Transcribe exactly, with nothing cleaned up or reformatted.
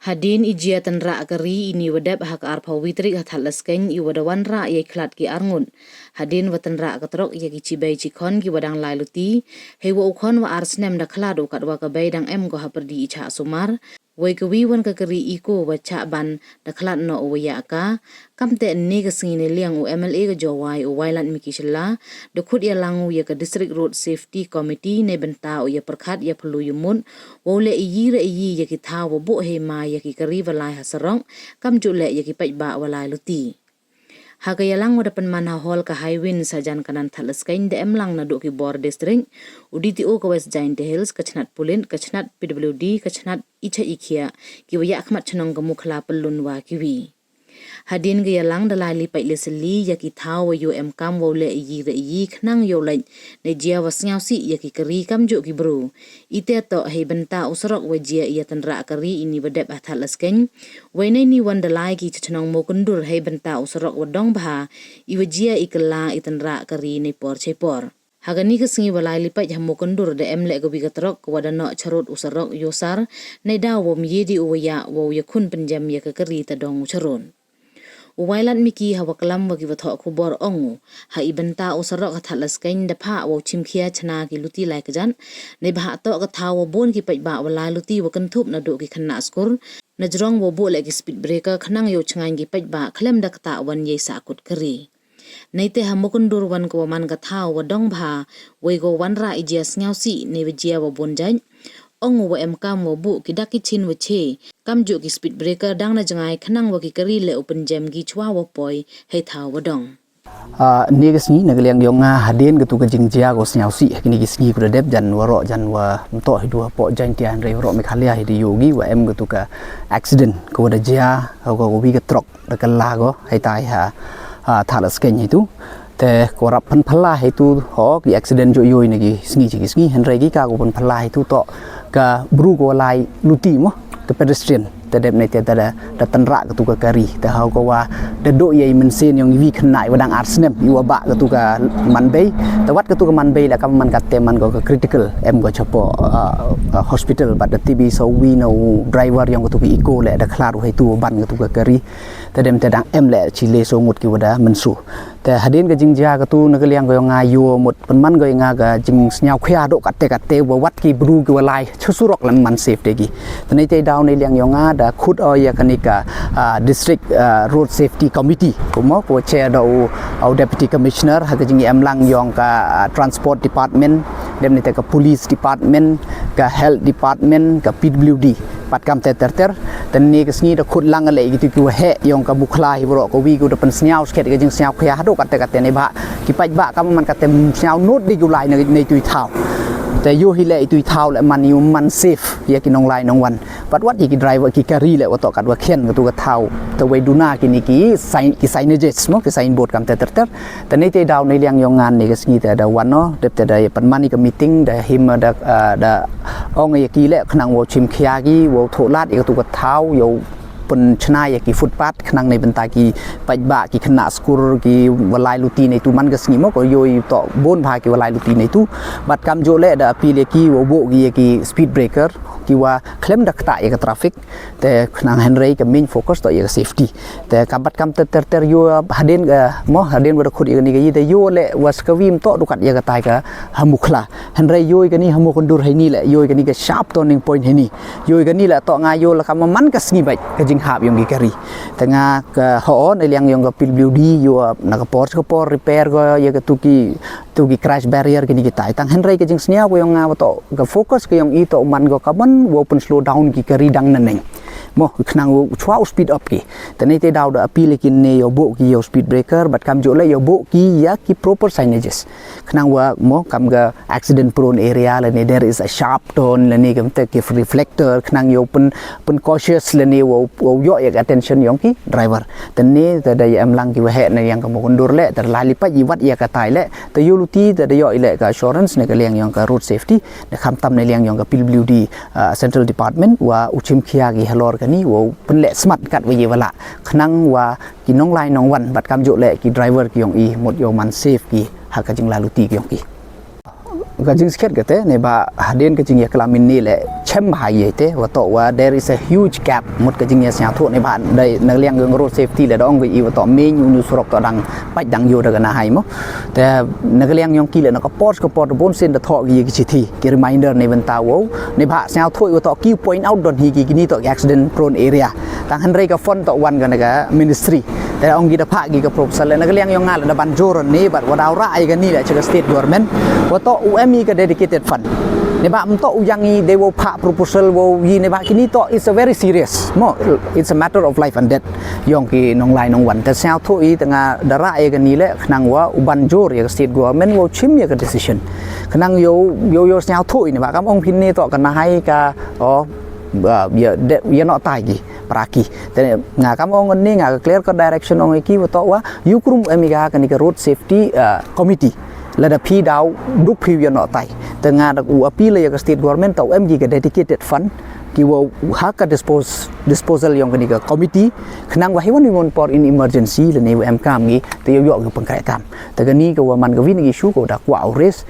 Hadien i jia tynrah kari ini wa dep ha ka arphaw wi tarik ha Thadlaskein i wa da wanrah ya i khlad ki arngut. Hadien wa tynrah ka trok ya ki chibai chikhon ki wa dang lai luti, hei wa u khon wa ar snem da khlad u katwa ka bei dang em ko ha pyrdi i chah sumar. Wei ka wi wan ka kari i ko wa chah ban da khlad noh u wa ya ka. Kamte ne ka sngi ne liang u M L A ka Jowai u Wailadmiki Shylla da khut ya lang u ya ka District Road Safety Committee ne bynta u ya pyrkhat ya phylla ya mut wow leh iyi re iyi ya ki thaw wa buh hei ma ya ki kari wa lai ha sarok, kamjooh leh ya ki paidbah wa lai luti. Ha ka yalang wa da pynman ha hall ka Highwinds ha jan kanan Thadlaskein da em lang naduh ki bor district, u D T O ka West Jaintia Hills, ka chnat pulit, ka chnat P W D, ka chnat i chait i khiah, ki wa yakhmat chnong ka Mukhla, Pyllun wa ki wi. Hadien ka yalang da lai li pait le sylli ya ki thaw wa yoh em kam wow leh iyi re iyi khnang yow lait ne jia wa sngewsih ya ki kari kamjooh ki bru. Ite toh hei bynta u sarok wa jia ya tynrah kari ini wa dep ha Thadlaskein. Wei nei ni wan da lai ki cha chnong Mawkyndur hei bynta u sarok wa dong bha, i wa jia i kylla i tynrah kari nei por chei por. Ha kani ka sngi wa lai li pait ha Mawkyndur da em leh ka wi ka trok ka wa da noh charud u sarok yow sar, nei daw wow mye di u wa ya wow ya khun pynjem ya ka kari ta dong u charud. U Wailadmiki ha wa klam wa ki wa thoh khubor ong u, ha i bynta u sarok ha Thadlaskein da phah wow chimkhia chna ki luti lai kjat, nei bha toh ka thaw wa bun ki paidbah wa lai luti wa kynthup naduh ki khynnah skur, na jrong wow buh leh ki speed breaker khnang yow chngaiñ ki paidbah khlem da ktah wan yei sahkut kari. Neite ha Mawkyndur wan ka wa man ka thaw wa dong bha, wei ko wanrah i jia sngewsih ne wa jia wa bun jait. Ong u wa em kam wow buh ki dak ki chin wa che, kamjooh ki speed breaker dang na jngai khnang wa ki kari leh u pynjem ki chwa wa poi hei thaw wa dong. Ah, ne ka sngi na ka liang yong nga hadien ka tu ka jingjia ko sngewsih, kini ki sngi ko da dep jan waroh jan wa mtoh hi du ha poh Jaintia hynrei waroh Meghalaya hi da yoh ki wa em ka tu ka accident ko wa da jia, ko, ko wi ka trok da kylla ko hei tai ha, ha Thadlaskein hi tu. Te ko rap pynphylla hi tu ho ki accident jooh yoh i na ki sngi chi ki sngi, hynrei ki ka ko pynphylla hi tu toh ka bru ko lai luti mo, ka pedestrian. Te dep neite da, da, da tynrah ka tu ka kari. Te ha ko wa da doh ya i mynsiem yong i wi khynnah i wa dang ar snem i wa bah ka tu ka manbei. Te wat ka tu ka manbei la kam man ka te man ko ka critical em ko chapoh, ah, ah, hospital, bad da tip i sa wi na u driver yong ka tu ka Eeco leh da khlad u hei tu wa ban ka tu ka kari. Te dep te dang em leh chi le so ngut ki wa da mynsaw. Te hadien ka jingjia ka tu na ka liang ko yong nga yow mut pynman ko ya nga ka jingsngewkhia doh katte katte wa wat ki bru ki wa lai cha surok leh man safe de ki. Te neite daw nei liang yong nga da khut o ya kani ka, ah, District, ah, Road Safety Committee, ko mo ko chair da u, u Deputy Commissioner, ha ka jingim lang yong ka, ah, Transport Department, dep neite ka Police Department, ka Health Department, ka P W D. Bad kam te ter ter, te ne ka sngi da khut lang leh ki tu ki wa heh yong ka Mukhla hi waroh ka wi ko da pynsngew skhet ka jingsngewkhia haduh katte katte ne bha ki paidbah kam man katte sngew not di ki u lai na, na i tu i thaw. Te yoh hi leh i tu i thaw leh man yow man safe ya ki nonglai nongwan. Bad wat ya ki driver ki kari leh wa toh kat wa khian ka tu ka thaw. Te wei duna kini ki sign, ki signages mo, ki signboard kam te ter ter. Te neite daw nei liang yong nga ne ka sngi te da wan o, dep te da ya pynman i ka meeting, da him da, ah, da ong ya ki leh khnang wow chimkhia ki, wow thoh lad ya ka tu ka thaw, yow pynchna ya ki footpath khnang ne bynta ki paidbah, ki khynnah skur, ki wa lai luti ne tu man ka sngi mo, ko yoh i toh bun bha ki wa lai luti ne tu. Bad kamjooh leh da appeal ya ki wow buh ki ya ki speed breaker, ki wa khlem da ktah ya ka traffic. Te khnang hynrei ka main focus toh ya ka safety. Te kam bad kam te ter ter yow hadien, eh, mo hadien wa da khut ya kani ka yi te yow leh wa sa ka wi mtoh du kat ya ka tai ka ha Mukhla. Hynrei yoh i kani ha Mawkyndur heini leh, yoh i kani ka sharp turning point heini. Yoh i kani leh toh nga yoh la kam man ka sngi bait ka jinghap yong ki kari. Te nga ka ho o nei liang yong ka P W D yow na ka por cha ka por repair ko ya ka tu ki tu ki crash barrier kini ki tai. Tang hynrei ka jingsngew ko yong nga wa toh ka focus ka yong i toh man ko ka man wow pynslow down ki kari dang naneng. Mo khnang wow chwa u speed up ki. Te neite daw da appeal ki ne yow buh ki yow speed breaker bad kamjooh leh yow buh ki ya ki proper signages. Khnang wa mo kam ka accident prone area lane there is a sharp turn lane kam te ki reflector khnang yow pyn, pyn cautious lane wow, wow yoh ya ka attention yong ki driver. Te ne te da ya em lang ki wa heh ne yang ka Mawkyndur leh, te da lai li pait i wat ya ka tai leh, te yow luti te da yoh i leh ka assurance ne ka liang yong ka road safety, ne khamtam ne liang yong ka P W D, ah, Central Department, wa u chimkhia ki halor kani, wow pynleh smat kat wa ye wa lah. Khnang wa ki nonglai nongwan, bad kamjooh leh ki driver ki yong i, mut yow man safe ki, ha ka jinglai luti ki yong ki. Ka jingskhiat kate, neibhah hadien ka jingïaklam ini le, chem bha ïa te, wa toh wa there is a huge gap, mut ka jingïasñiawthooh neibhah, dei na ka liang yong road safety le da ong ka i wa toh main uni u surok toh dang pait dang ïoh da ka Nahai mo. Te na ka liang yong ki le na ka por ka por bun sien da thoh ki ïa ki chithi, ki reminder neibynta wow, neibhah sñiawthooh wa toh ki point out don hi ki kini toh ki accident prone area. Tang hynrei ka fund toh wan ka na ka ministry. Te ong ki da phah ki ka proposal le na ka liang yong nga le da ban jur ni, bad wa daw rah ïa kani le cha ka state government. Wa toh u em i ka dedicated fund. Neibhah ym toh u yang i de wow phah proposal wow i, neibhah kini toh it's a very serious. Mo, it's a matter of life and death. Yong ki nonglai nongwan. Te sñiawthooh i te nga da rah ïa kani le khnang wa u ban jur ïa ka state government wow chim ïa ka decision. Khnang yow, yow, yow sñiawthooh i neibhah kam ong phin ni toh ka Nahai ka, o, ba, ïa, de, ïa noh tai ki para ki. Te nga kam ong ni nga ka clear ka direction ong ki wa toh wa, ïa u krum em i ka kani ka road safety, ah, committee. Lada phi daw, duk phi ïa noh tai. Te nga da u appeal ïa ka state government toh em ki ka dedicated fund, ki wa ha ka dispose, disposal yong kani ka committee, khnang wa hi wan i mon por in emergency le ni wa em kam ki, te yow yoh ki pangkrai kam. Te kani ka wa man ka win issue ka wa da kwah u raise,